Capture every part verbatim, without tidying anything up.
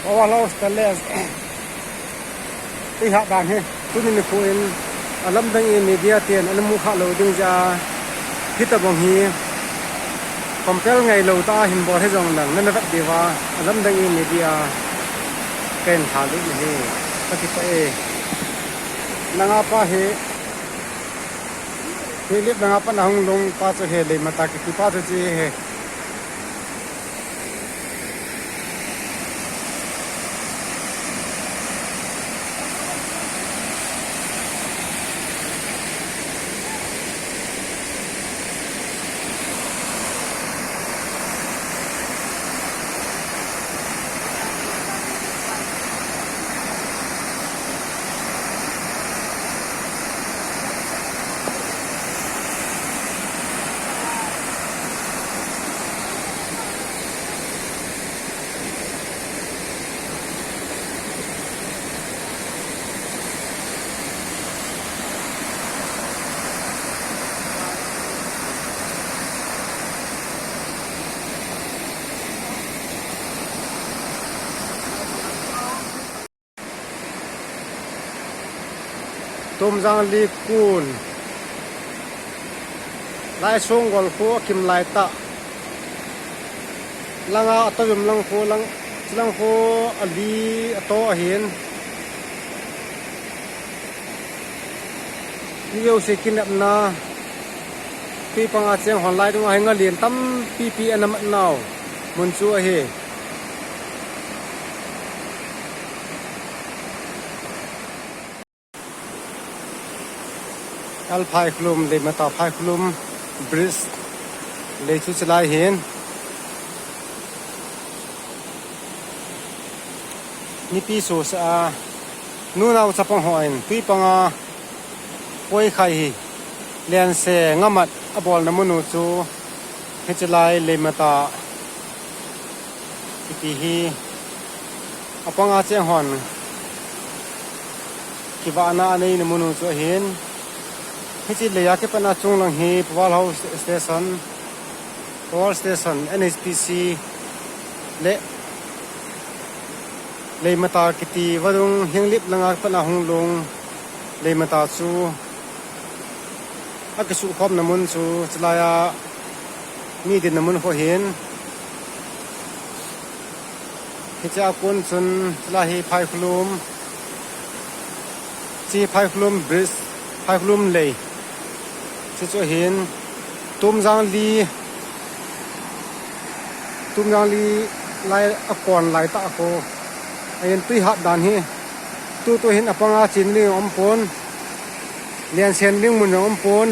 Power House Palace. Tui hat dan hi. Tuni nikho in alamdang in media ten ana mu kha lou ding jeh a, hitabang hi compel ngai lou tah a hin bol hi jong lang nana vet diu va, alamdang in media kahin lha lut na hi. Ka kipah e. Nanga pa hi, hi lip nanga pa na hung lung pa chu hi, Leimata kiti pa chu chi hi. Tumjangli kon. Lai Songgol kho akim lai tah. Langa ato jum lang kho lang, chilang kho ali ato ahin. Mi jouse kinepna. Tui panga cheng hon lai dunga hi nga lien tampi pi ana mat nau mun chu ahi. Al Phaikhulum, Leimata Phaikhulum Bridge lei chu chilai hin. Nipi sosa a, nunau chapang hon tui panga poi khai hi. Lense ngamat abolna mun u chu hichilai Leimata kiti hi apanga cheng hon kivahna aneina mun u chu ahin. Hichi leiya kipatna chunglang hi Power House Station, Power Station, N H P C le Leimata kiti vadung Henglep langa kipatna hung lung Leimata chu akisukhomna mun chu chilaiya mi dinna mun kho hin. Hiche a kon chun chilai hi Phaikhulum, chi Phaikhulum Bridge, Phaikhulum lei. Chi chu hin Tumjangli, Tumjangli lai akon lai tah kho. Ahin tui hat dan hi. Tutu hin apanga chen ding umpon. Lensen ding mun jong umpon.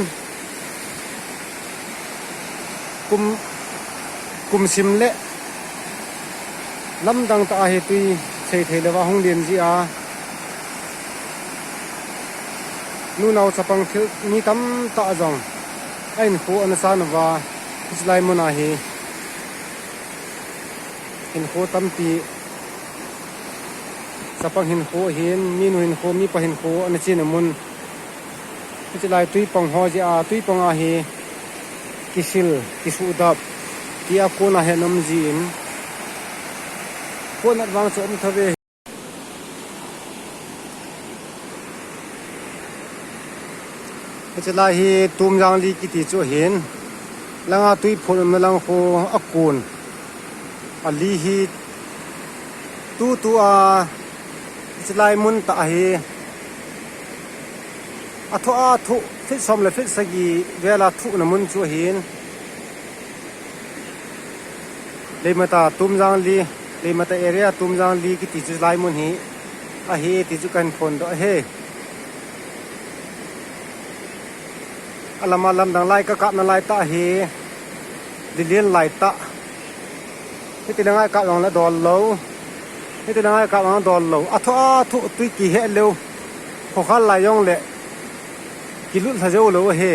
Kum, kum sim le lamdang tah a hi tui sei thei lou va hung lien ji a. Nunau chapang thil mi tamtah jong ahinkho ana san uva, hichilai mun a hi hinkho tampi, chapang hinkho hin, minu hinkho, mipa hinkho ana chenna mun. Hichilai tui pang ho jeh a, tui pang a hi kisil, kisuhdap tia kona hi ana um jin, kona vang chu um thave. Hichilai hi Tumjangli kiti chu hin, langa tui phun umna lang kho akon. Ali hi tutu a hichilai mun tah hi athoh a thoh feet som le feet sagi vel a thohna mun chu ahin. Leimata Tumjangli, Leimata area Tumjangli kiti chu lai mun hi ahi ti chu kahin phondoh ahi. Alama lamdang lai kakapna lai tah hi, lilin lai tah. Hiti le ngai kap jong le dol lou. Hiti le ngai kap jong dol lou. Athoh athoh tui kihe leu. Khokhal lai jong le kilut lha jou lou ahi.